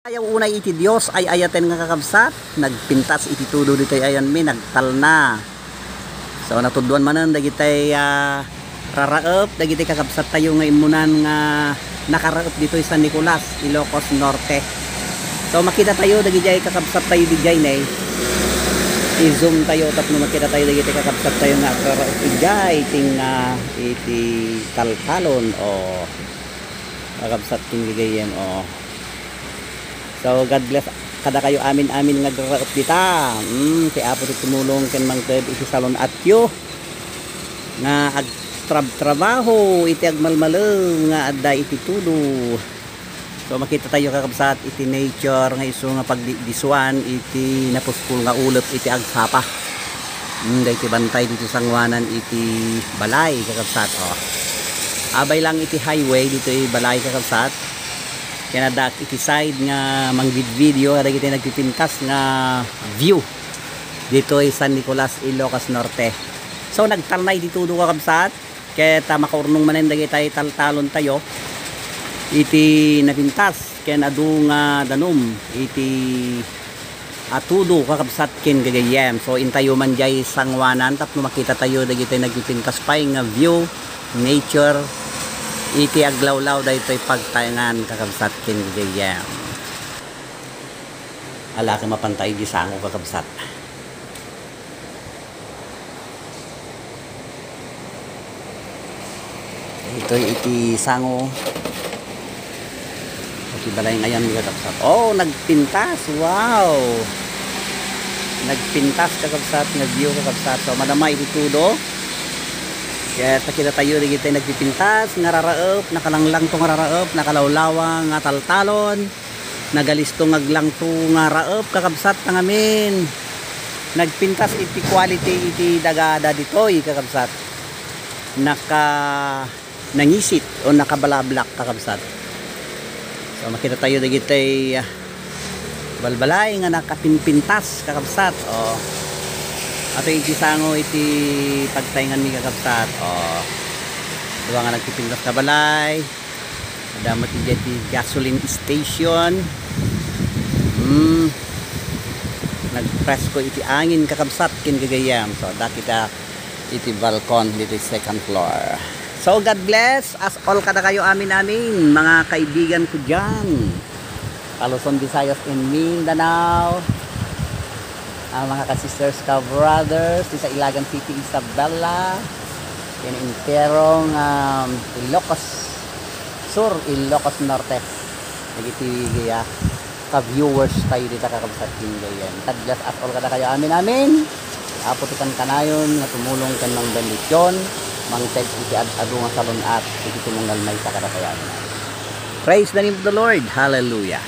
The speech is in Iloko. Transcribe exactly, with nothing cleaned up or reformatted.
Ayaw unay iti Dios, ay-ayaten nga kakabsat, nagpintas iti tudo ditoy ayanmi, nagtalna. So, natudwan manen dagitay, ah, raraep, dagiti kakabsat tayo nga immunan nga nakaraep ditoy San Nicolas, Ilocos Norte. So, makita tayo dagijay kakabsat tayo dijay ne. I-zoom tayo tapno makita tayo dagiti kakabsat tayo nga agraraep dijay, ting, ah, iti taltalon, o kakabsat ken gagayyem, o. So, God bless kadakayo amin-amin nga agraraep dita. Mm, ti Apo ti tumulong ken mangted iti salun-atyo nga agtrabtrabaho iti agmalmalem nga adda iti tudo. So, makita tayo, kakabsat, iti nature nga isu nga pagdidisuan iti napuspol nga ulep iti agsapa. Mm, daytoy bantay ditoy sanguanan iti balay, kakabsat, o. Abay lang iti highway ditoy balay, kakabsat. Ken addaak iti side nga mangvidvideo kadagiti nagpipintas nga view ditoy San Nicolas, Ilocos Norte. So, nagtalna iti tudo, kakabsat. Ket, ah, makaurnong manen dagitay taltalon tayo iti napintas ken adu nga danum iti, ah, tudo, kakabsat ken gagayyem. So, intayo man jay sanguanan tapno makita tayo dagitay nagpipintas pay nga view, nature, iti aglawlaw daytoy pagtaengan, kakabsat ken gagayyem. Ala ket mapan tayo di sango, kakabsat. Itoy iti sango. Iti balay ngayon, kakabsat. Oh, nagpintas. Wow! Nagpintas, kakabsat, nga view, kakabsat. So, madama iti tudo. Kaya takita tayo, dagiti nagpipintas, nga raraep, nakalanglangto nga raraep, nakalawlawa nga taltalon. Nagalisto nga aglangto nga raep, kakabsat, ngamin. Nagpintas iti quality iti dagada ditoy, kakabsat. Naka nangisit o nakabalablak, kakabsat. So, makita tayo dagitoy, ah, balbalay nga nakapinpintas, kakabsat. O. Ato iti sango iti pagtaenganmi, kakabsat. O. Dua nga nagpipintas nga balay. Adda met idiay ti gasoline station. Hmm. Nagpresko iti angin, kakabsat, ken gagayyem. So, adda kita iti balkon ditoy second floor. So, God bless us all kadakayo amin-amin, mga kaibigan ko diyan. Luzon, Visayas, and Mindanao. Ah, mga ka-sisters, ka-brothers, dita Ilagan City, Isabela, ken enterong, um, Ilocos Sur, Ilocos Norte. Dagiti, ah, ka-viewers tayo dita, kakabsat, ken gagayyem. God bless us all kadakayo amin-amin. Apo ti kankanayon nga tumulong ken mangbendisyon, mangted iti ad-adu nga salun-at iti tumunggal maysa kadakayo amin-amin. Praise the name of the Lord. Hallelujah.